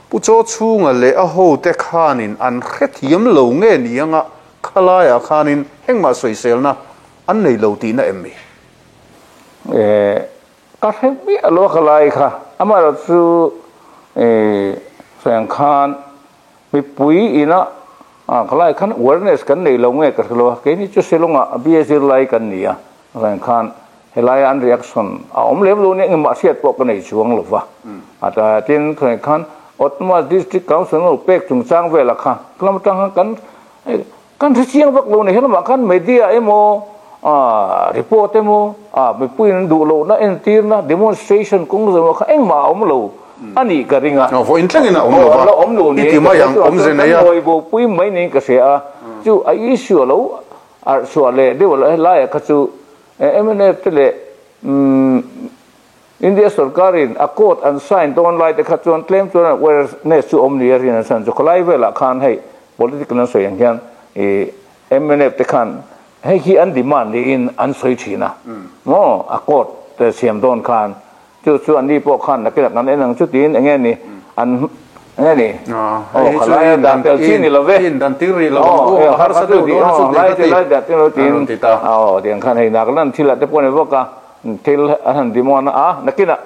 Pu Chaw Chhunga leh a hote khanin an hrethiam lo nge ni anga khalaiah khanin engmah sawiselna an nei lo tihna em mi? Ka hre miah lo a khalai kha, amaherawhchu sawi ang khan Mipui ina khalai khan awareness kan nei lo nge ka hre lo a, keini chu Shillong-ah BA zirlai kan ni a, chuan khan helaia an reaction a awm lem lo nia engmah hriat pawh ka nei chuang lo va. A tin chuan khan Autonomous District Council an lo pek chungchang velah kha lam atang khan kan kan hre chiang vak lo ni, helamah khan media emaw report emaw mipuiin an duh lohna entirna demonstration kawng zawng kha engmah a awm lo. A nih ka ring a. Vawiin thlengin a awm lo va, la awm lo i ti mai ang, awmze nei a. Kan ngawi bopui mai niin ka hria a, chu a issue a lo arh chhuah leh deuh a helaiah kha chu mnf te leh India sorkarin a court an sign dawn lai te kha chuan tlem chuan awareness chu awm ni a rin an san chu khawlai velah khan hei political an sawi ang hian i mnf te khan hei hi an demand niin an sawi thin a maw a court te siam dawn khan Chu chu an ni pawh khan nakinah kan en ang chu tiin enge ni an enge ni aw khalai a dah tel chi ni lo ve aw harsa deuh dawn a chu lai te lai dah tel lo tiin aw tiang khan hei nak lan thil ah te pawh ni bawk a thil an han demand a nakinah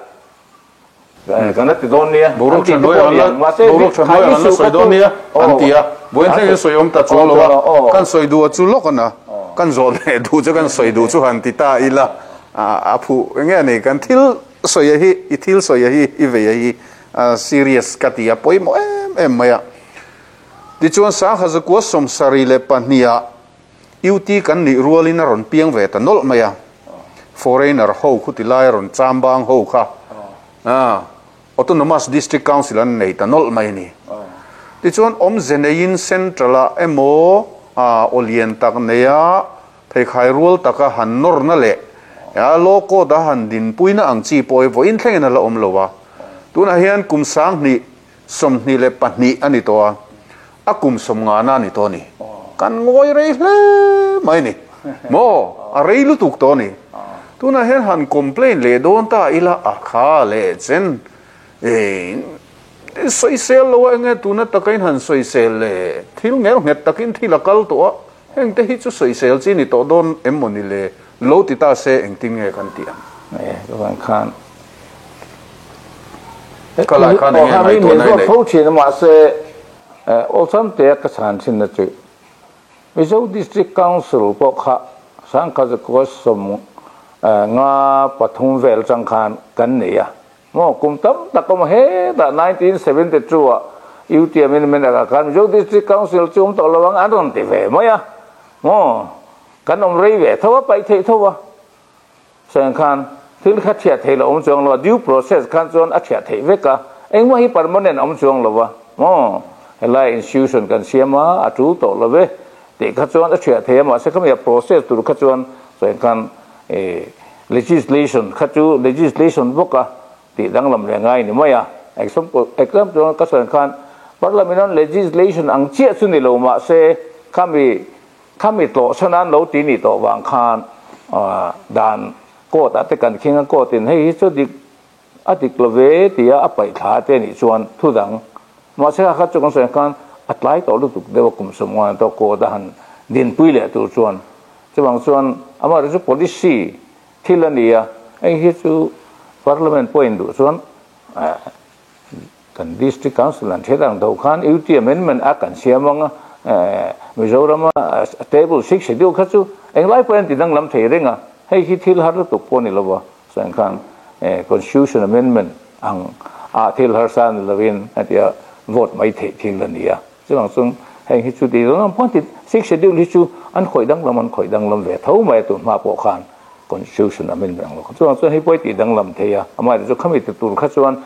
kan la ti dawn nia an ti te pawh ni ang mahse khai issue kha chu an ti a buain thleng in sawi awm ta chuang lo a kan sawi duh a chu lawk a na kan zawh leh duh chu kan sawi duh chu han ti ta ila A phuh nge ni kan thil sawi a hi, i thil sawi a hi, i vei a hi serious ka ti a pawimawh em em mai a. Tichuan 1972 ah UT kan nih rualin a rawn piang ve ta nawlh mai a. Foreigner ho khu ti lai a rawn chambang ho kha Autonomous District Council an nei ta nawlh mai a ni. Tichuan awmze neiin Central ah emaw aw lian tak neia pheikhai rual taka han nawrna leh Law Court a han dinpuina ang chi pawh hi vawiin thlengin a la awm lo a. Tunah hian kum 2022 a ni tawh a, a kum 50na a ni tawh a ni. Kan ngawi rei hle mai a ni. Maw? A rei lutuk tawh a ni. Tunah hian han complain leh dawn ta ila a kha leh chen sawisel lo a enge tuna taka in han sawisel le thil ngel nghet takin thil a kal tawh a, heng te hi chu sawisel chi ni tawh dawn em maw ni le lo ti ta se engtin nge kan tih ang? Chuan khan Ka lai khan enge ngaihtuahna i neih? Tho thin a mahse awlsam te a ka chhan thin na chu Mizo District Council pawh kha 1953 vel chang khan kan nei a maw kum tam tak awm hetah 1972 ah UT Amendment ah khan Mizo District Council chu awm tawh lo ang an rawn ti ve mai a maw kan awm rei ve tho a paih theih tho a. Chuan khan thil kha thiah theih loh awm chuang lo a, due process khan chuan a thiah theih vek a, engmah hi permanent awm chuang lo a, maw helai institution kan siam a, a tul tawh lo ve tih kha chuan a thiah thei a, mahse khami a process tur kha chuan chuan khan ih legislation kha chu legislation bawk a tih danglam leh ngai ni mai a, example example ka sawi khan parliament an legislation ang chiah chu ni lo mahse khami Khami tlawh chhan an lo ti nih tawh vang khan dan court ah te kan khing a, court in hei hi chu dik a dik lo ve tia a paih thla te nih chuan thu dang mahse kha kha chu kan sawi khan a tlai tawh lutuk deuh a kum 50 tawh court a han dinpui leh tur chuan chuvang chuan amaherawhchu chu policy thil a ni a, hei hi chu parliament pawh in duh chuan Kan District Council an hriat ang tho khan UT Amendment a kan siam ang a, Mizoram a Table 6 Schedule kha chu englai pawhin an ti danglam thei reng a, hei hi thil har lutuk pawh a ni lo va, chuan khan Constitution Amendment ang ah thil harsa ni lovin hetia vote mai theih thil a ni a, chuvang chuan heng hi chu ti danglam pawh an ti, Six Schedule hi chu an khawih danglam an khawih danglam ve tho mai a tun hma pawh khan Constitution Amendment ang lo kha chuvang chuan hei pawh i tih danglam thei a, amaherawhchu khami ti tur kha chuan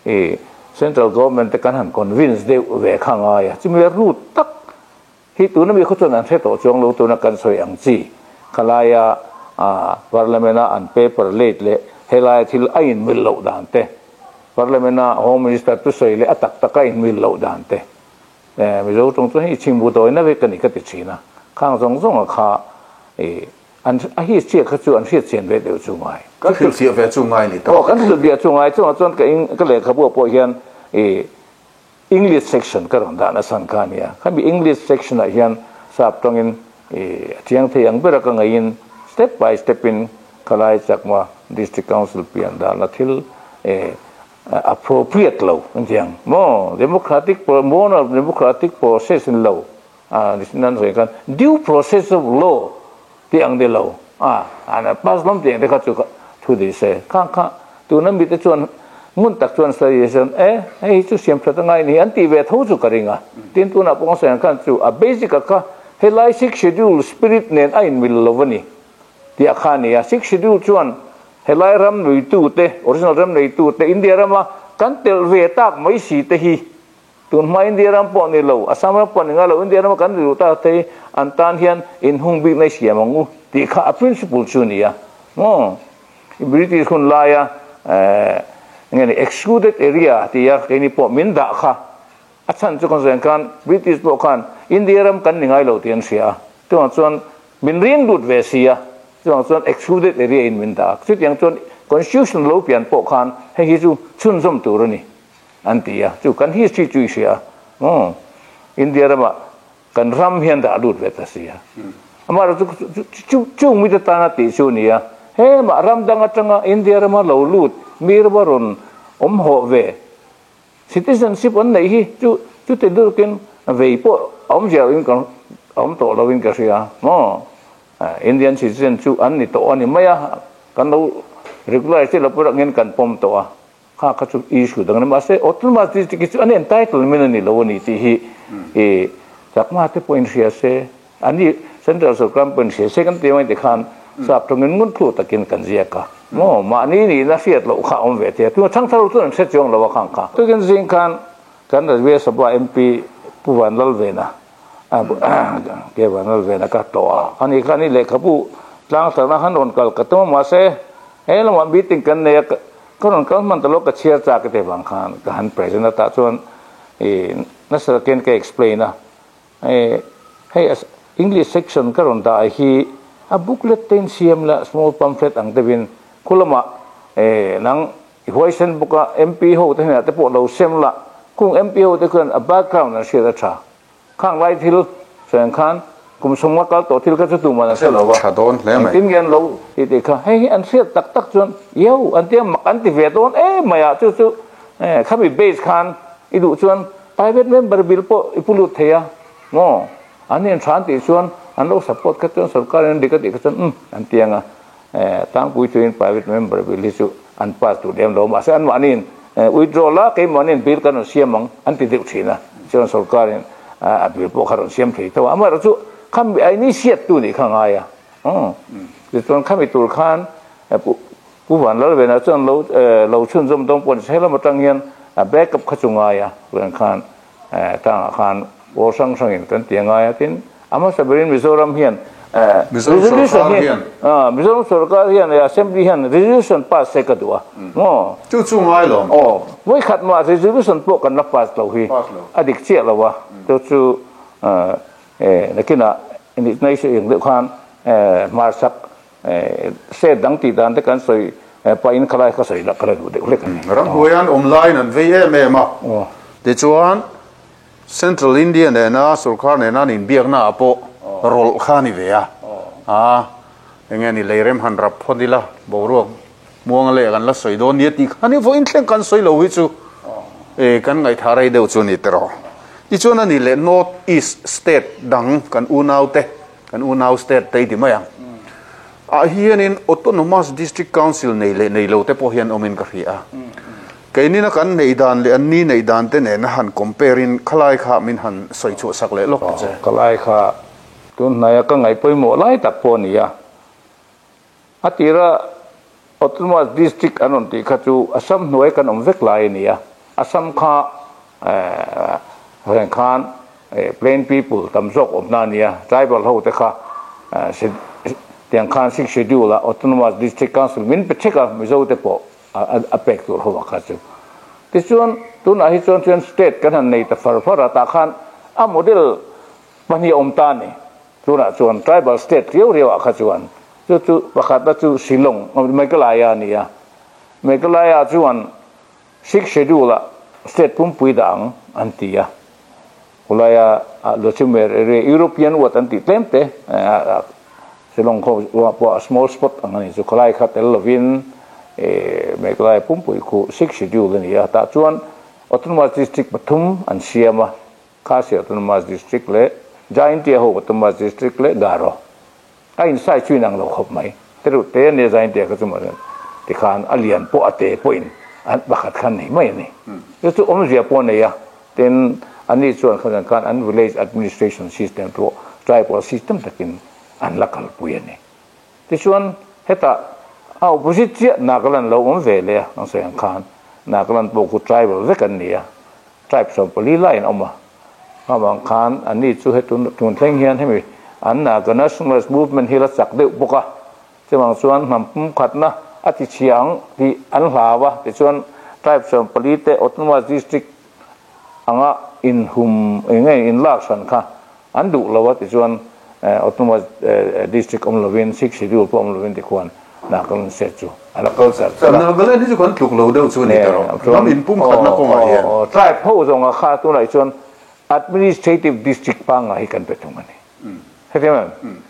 I Central Government te kan han convince deuh ve kha ngai a, chumi a root tak hi tuna mi khaw chuan an hre tawh chuang lo tuna kan sawi ang chi khalaia Parliament a an paper late leh helaia thil a inmil loh dan te, Parliament a Home Minister thusawi leh a tak taka inmil loh dan te, Mizo tawng chuan hei chhimbu tawina vek a ni ka ti thin a, khang zawng zawnga kha i An a hi chiah kha chu an hriat chian ve deuh chu ngai. Kan hrilhfiah ve chu ngai ni ta. Aw kan hrilhfiah chu ngai chungah chuan ka eng ka lehkhabu ah pawh hian i English section ka rawn dah nasa ang kha a nia. Khami English section ah hian sap tawngin i a chiang thei ang bera ka ngaihin step by step in khalai Chakma District Council pian dahna thil i appropriate lo an ti ang maw democratic moral democratic process in lo A ni nan sawi khan due process of law tih ang ni lo a, an pass lam tih ang te kha chu thu ni se kha kha tuna mite chuan ngun tak chuan sawi chuan e hei hi chu siam that angai ni an tih ve tho chu ka ring a, tin tunah pawh ka sawi ang khan chu a basic ah kha helai six schedule spirit nen a inmil lo a ni tih ah kha a ni a, six schedule chuan helai ram neitute original ram neitute India rama kan telh ve tak mai si te hi Tun hma India ram pawh ni lo, Assam ram pawh ni ngai lo, India rama kan rilru tak te an tan hian inhung bik na i siam ang u tih kha a principle chu a ni a. Maw? British hun laia nge ni excluded area tia keini pawh min dah kha a chhan chu kan sawi ang khan British pawh khan India ram kan ni ngai lo tih an hria a. Chuvang chuan min ring lut ve si a, chuvang chuan excluded area in min dah a. Chutiang chuan constitution lo pian pawh khan hei hi chu chhunzawm tur a ni. An ti a, chu kan history chu i hria a, umm India ramah kan ram hian dah lut ve ta si a, amaherawh chu chu chung mite tana tih chu a ni a, hemah ram dang atanga India rama lo lut mi rama rawn awm hawh ve citizenship an neih hi chu chuti lutukin vei pawh a awm ziah loin ka awm tawh loin ka hria maw Indian citizen chu an ni tawh a ni mai a, kan lo regularize te lo pawh angin kan pawm tawh a. Kha kha chu issue dang a ni. Mahse, autonomous district hi chu an entitlement a ni lo a ni tih hi i Chakma te pawhin hria se, ani Central Sorkar pawhin hria se kan ti mai tikhan sap tawngin ngun thlu takin kan ziak a. Maw mahni nihna hriat loh kha a awm ve thei a, tuna thangthar ho chuan an hre chuang lo a khang kha. Tukin zing khan kan Rajya Sabha MP Pu Vanlalvena Ke Vanlalvena ka tlawh a, ani kha ani lehkhabu tlangtharna khan rawn kal ka tum a mahse he lamah meeting kan nei a, ka rawn kal hman ta lo ka chhiar chak te vang khan ka han present a tah chuan ih nasa takin ka explain a, hei English section ka rawn dah hi a booklet te in siam la small pamphlet ang deuhin khu lamah nang i huaisen bawk a MP ho te hnenah te pawh lo sem la khung MP ho te khuan a background an hriat a tha khang lai thil sawi ang khan kum sawmnga kal tawh thil kha chu tuman an hre lo a Tha dawn hle mai. Engtin nge an lo tih tih kha hei hi an hriat tak tak chuan iau an tia mak an ti ve dawn em mai a chu chu khami base khan i duh chuan Private member bill pawh i pu lut thei a maw? An in tha an tih chuan an lo support kha chuan sorkar in an dik a tih kha chuan umm an ti ang a, tlangpui chuin private member bill hi chu an pass duh lem lo mahse anmahni in withdraw la keimahni in bill kan rawn siam ang an ti deuh thin a, chuan sorkar in a bill pawh kha rawn siam thei tho a, amaherawh chu khami a initiate tu nih kha a ngai a, tichuan khami tur khan Pu Vanlalvena chuan lo lo chhunzawm dawn pawh ni se helam atang hian a backup kha chu ngai a, chuan khan tlangah khan pawl hrang hrangin kan ti a ngai a, tin a hmasa berin Mizoram hian Resolution hi Mizoram sorkar hian Assembly hian resolution pass se ka duh a maw? Chu chu ngai lo. Aw, vawikhat mah resolution pawh kan la pass lo hi a dik chiah lo a, chu chu nakinah nihna eng deuh khan hmarchhak State dang tih dan te kan sawi pahin khalai ka sawi lah ka la duh deuh hlek a ni. Ramhnuaian awm laiin an vei em em a, tichuan Central India nena sorkar nena an inbiakna ah pawh rawlh kha a ni ve a, a enge ni leirem han rap phawt ila boruak muanga leh kan la sawi dawn nia tih kha ni vawiin thleng kan sawi lo hi chu kan ngaihthah rei deuh chu a ni tiraw. Tichuan a ni leh North East state dang kan unaute Kan unau state te i ti mai ang. Ah hianin Autonomous District Council nei leh nei lo te pawh hian awmin ka hria a. Keinina kan neih dan leh an ni neih dan te nena han compare in khalai kha min han sawi chhuah sak leh lawk ta che. Khalai kha tun hnaia ka ngaih pawimawh lai tak pawh a ni a. A tira Autonomous District an rawn tih kha chu Assam hnuai kan awm vek lai a ni a. Assam kha reng khan plain people tam zawk awmna a ni a, tribal ho te kha tiang khan Sixth Schedule a Autonomous District Council min pe thek a, Mizo te pawh a pek tur ho a kha chu. Tichuan tunah hi chuan chuan state kan han nei ta far far a, tah khan a model pahnih a awm ta a ni. Tunah chuan tribal state riau riau ah kha chuan chu chu pakhatna chu Shillong, Meghalaya a ni a. Meghalaya chuan Sixth Schedule ah state pumpui dah ang an ti a. Khulaia Lochumer area European word an tih tlem te Shillong khaw pawh a small spot ang a ni chu khawlai kha tel lovin Meghalaya pumpui khu Sixth Schedule a ni a. Tah chuan Autonomous District pathum an siam a. Khasi Autonomous District leh Jaintia ho Autonomous District leh Garo a insai chu inang lo khawp mai. Te reuh te ania Jaintia kha chu mahse tikhan a lian pawh a te pawhin an pakhat khan nei mai a ni. Chu chu awmzia pawh a nei a, tin ani chuan khan khan an village administration system pawh tribal system takin an la kalpui a ni. Tichuan hetah a opposite chiah Nagaland lo awm ve leh a, ang sawi ang khan Nagaland pawh khu tribal vek an ni a, Tribe 14 laiin a awm a, avang khan anni chu he tun tun thleng hian hemi an Naga Nationalist Movement hi la chak deuh bawk a, chuvang chuan hnam pumkhatna a ti chhia ang tih an hlau a, tichuan Tribe 14 te Autonomous District anga inhum eng nge inlak hran kha an duh lo a, tichuan Autonomous District awm lovin Sixth Schedule pawh awm lovin tikhuan Nagaland state chu a la kal char char a. Nagaland hi chu kan tluk lo deuh chu a ni ta rawh. Ram inpumkhatna kawngah hian. Tribe ho zawnga kha tunah hi chuan Administrative District pangngai hi kan pe thung a ni. Hetiang em?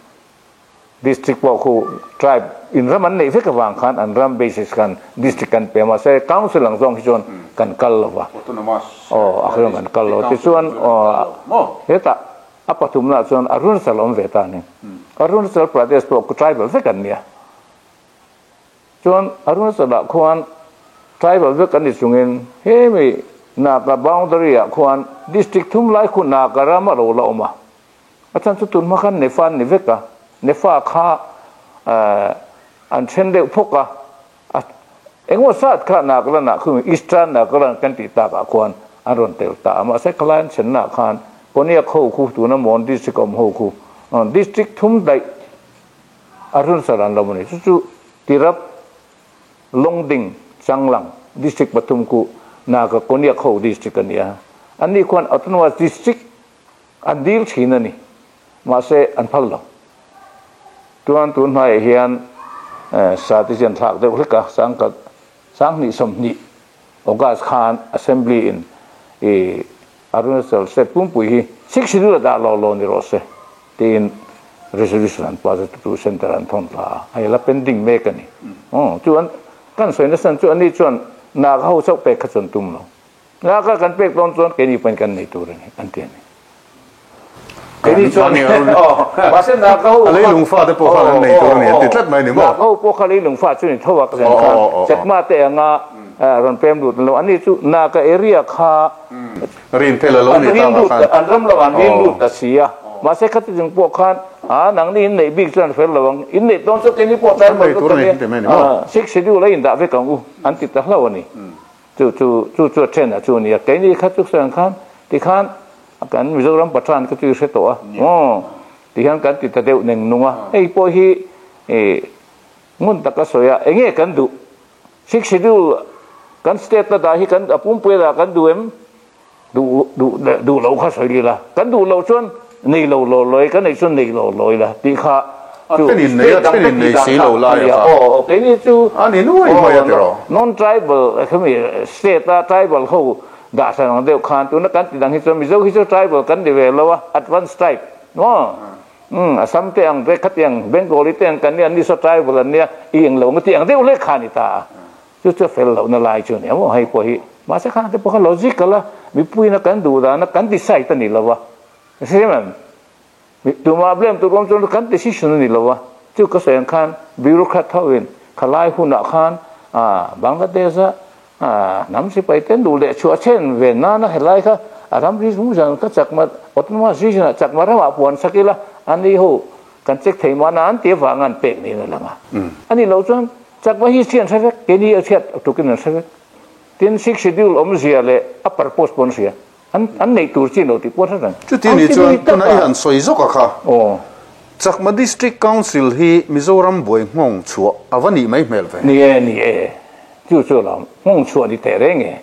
District pawh khu tribe in ram an neih vek avang khan an ram basis khan district kan pe a, mahse council ang zawng hi chuan kan kal lo va. Aw, a kha chuan kan kal lo. Tichuan hetah a pathumnaah chuan Arunachal a awm ve ta a ni. Arunachal Pradesh pawh khu tribal vek an nia. Chuan Arunachal-ah khuan tribal vek an ni chungin hemi Naga boundary-ah khuan. District thum lai khu Naga ram a lo la awm a. A chhan chu tun hma khan Nefa an ni vek a, Nefa kha an then deuh phawk a, a engemaw zat kha Nagaland ah khu Eastern Nagaland kan tih tak ah khuan an rawn tel ta a, mahse khalai an thenna ah khan Konyak ho khu tuna Mon district awm ho khu district thum daih a run sar an lo a ni. Chu chu Tirap, Longding, Changlang district pathum khu Naga Konyak ho district a ni a, anni khuan autonomous district An dil thin a ni. Mahse, an phal lo. Chuan tun hmaiah hian sa te chu an thlak deuh hlek a, sangkhat 20 20 August khan Assembly in i Arunachal State pumpui hi six schedule a dah lo lo ni rawh se tiin resolution an pass a, chu center an thawn thla a, hei la pending mek a ni. Chuan kan sawi nasa chu ani chuan Naga ho chauh pek kha chuan tum lo. Nga kha kan pek dawn chuan keini pawhin kan nei tur a ni, an ti a ni. Keini chuan aw, mahse Naga ho A leilung fa te pawh khan an nei tur a ni, an ti tlat mai a ni maw? Naga ho pawh kha leilung fa chu ni tho a ka zen khan Chakma te anga rawn pem lut an lo, ani chu Naga area kha Rin thel a lo ni tak a khan. An ram lo an rin lut ta si a, mahse khati chung pawh khan a nangni in neih bik chuan fel lo ang, in neih dawn chuan keini pawh tlai nei tur a ni, six schedule a indah vek ang u an ti ta hlauh a ni. Chu chu chu chu a then a chu a ni a, keini kha chu sawi ang khan tikhan kan Mizoram Pathan kha chu i hre tawh a, aw tihian kan ti ta deuh neng nung a, hei pawh hi ih ngun taka sawi a, enge kan duh six schedule kan state la dah hi kan a pumpui dah kan duh em duh duh duh loh kha sawi lila, kan duh loh chuan nei lo law lawi kan neih chuan nei law lawi la tih kha A then in nei a then in nei si lo lai a kha. Aw keini chu A ni nuai mai a tiraw. Non tribal khami state a tribal ho dah hran ang deuh khan tuna kan ti dang hi chuan Mizo hi chu tribal kan ni ve lo a advance type maw umm Assam te ang te khatiang Bengali te ang kan nia an ni saw tribal an nia i eng lo ang ti ang deuh hlek kha a ni ta a chu chu a fel lohna lai chu a ni a maw hei pawh hi mahse khang te pawh kha logical a mipuiin a kan duh dan a kan decide a ni lo a hre em. Tumah blame tur awm chuan kan decision a ni lo a, chu ka sawi ang khan bureaucrat ho in khalai hunah khan Bangladesh a hnam sipai te an duh leh chhuah chen ve nana helai kha a ram ri zung zan ka chakma autonomous region ah chakma ramah puan sak ila an ni ho kan check thei mahna an ti avanga an pek niin a lang a. A nih loh chuan chakma hi chhian hre vek, keini a chhiat tukin an hre vek. Tin, sixth schedule awmzia leh a purpose pawh an hria. An an neih tur chi lo tih pawh hre reng. Chuti ni chuan tuna i han sawi zawk a kha. Chakma District Council hi Mizoram buai nghawng chhuah a va nih mai hmel ve. Ni e, ni e. Chu chu lo nghawng chhuah ni teh reng e.